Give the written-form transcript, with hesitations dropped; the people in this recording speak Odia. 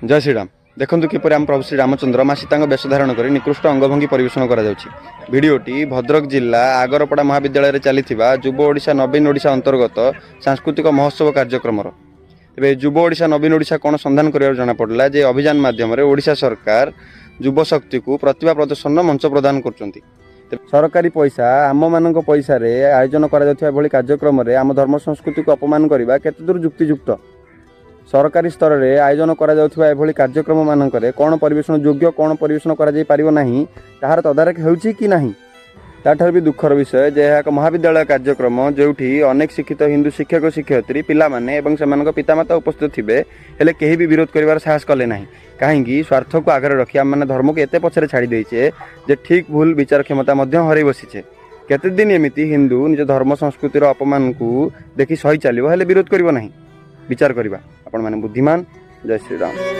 ଜୟ ଶ୍ରୀରାମ। ଦେଖନ୍ତୁ କିପରି ଆମ ପ୍ରଭୁ ଶ୍ରୀ ରାମଚନ୍ଦ୍ର ମା ସୀତାଙ୍କ ବେଶ ଧାରଣ କରି ନିକୃଷ୍ଟ ଅଙ୍ଗଭଙ୍ଗୀ ପରିବେଷଣ କରାଯାଉଛି। ଭିଡ଼ିଓଟି ଭଦ୍ରକ ଜିଲ୍ଲା ଆଗରପଡ଼ା ମହାବିଦ୍ୟାଳୟରେ ଚାଲିଥିବା ଯୁବ ଓଡ଼ିଶା ନବୀନ ଓଡ଼ିଶା ଅନ୍ତର୍ଗତ ସାଂସ୍କୃତିକ ମହୋତ୍ସବ କାର୍ଯ୍ୟକ୍ରମର। ତେବେ ଯୁବ ଓଡ଼ିଶା ନବୀନ ଓଡ଼ିଶା କ'ଣ ସନ୍ଧାନ କରିବାକୁ ଜଣାପଡ଼ିଲା ଯେ ଅଭିଯାନ ମାଧ୍ୟମରେ ଓଡ଼ିଶା ସରକାର ଯୁବଶକ୍ତିକୁ ପ୍ରତିଭା ପ୍ରଦର୍ଶନର ମଞ୍ଚ ପ୍ରଦାନ କରୁଛନ୍ତି। ତେବେ ସରକାରୀ ପଇସା, ଆମମାନଙ୍କ ପଇସାରେ ଆୟୋଜନ କରାଯାଉଥିବା ଏଭଳି କାର୍ଯ୍ୟକ୍ରମରେ ଆମ ଧର୍ମ ସଂସ୍କୃତିକୁ ଅପମାନ କରିବା କେତେଦୂର ଯୁକ୍ତିଯୁକ୍ତ? ସରକାରୀ ସ୍ତରରେ ଆୟୋଜନ କରାଯାଉଥିବା ଏଭଳି କାର୍ଯ୍ୟକ୍ରମମାନଙ୍କରେ କ'ଣ ପରିବେଷଣ ଯୋଗ୍ୟ, କ'ଣ ପରିବେଷଣ କରାଯାଇ ପାରିବ ନାହିଁ, ତାହାର ତଦାରଖ ହେଉଛି କି ନାହିଁ? ତାଠାରୁ ବି ଦୁଃଖର ବିଷୟ ଯେ ଏହା ଏକ ମହାବିଦ୍ୟାଳୟ କାର୍ଯ୍ୟକ୍ରମ, ଯେଉଁଠି ଅନେକ ଶିକ୍ଷିତ ହିନ୍ଦୁ ଶିକ୍ଷକ ଶିକ୍ଷୟିତ୍ରୀ, ପିଲାମାନେ ଏବଂ ସେମାନଙ୍କ ପିତାମାତା ଉପସ୍ଥିତ ଥିବେ। ହେଲେ କେହି ବି ବିରୋଧ କରିବାର ସାହସ କଲେ ନାହିଁ। କାହିଁକି? ସ୍ୱାର୍ଥକୁ ଆଗରେ ରଖି ଆମେମାନେ ଧର୍ମକୁ ଏତେ ପଛରେ ଛାଡ଼ି ଦେଇଛେ ଯେ ଠିକ୍ ଭୁଲ ବିଚାର କ୍ଷମତା ମଧ୍ୟ ହରାଇ ବସିଛେ। କେତେ ଦିନ ଏମିତି ହିନ୍ଦୁ ନିଜ ଧର୍ମ ସଂସ୍କୃତିର ଅପମାନକୁ ଦେଖି ସହି ଚାଲିବ, ହେଲେ ବିରୋଧ କରିବ ନାହିଁ? ବିଚାର କରିବା। ଆପଣମାନେ ବୁଦ୍ଧିମାନ। ଜୟ ଶ୍ରୀରାମ।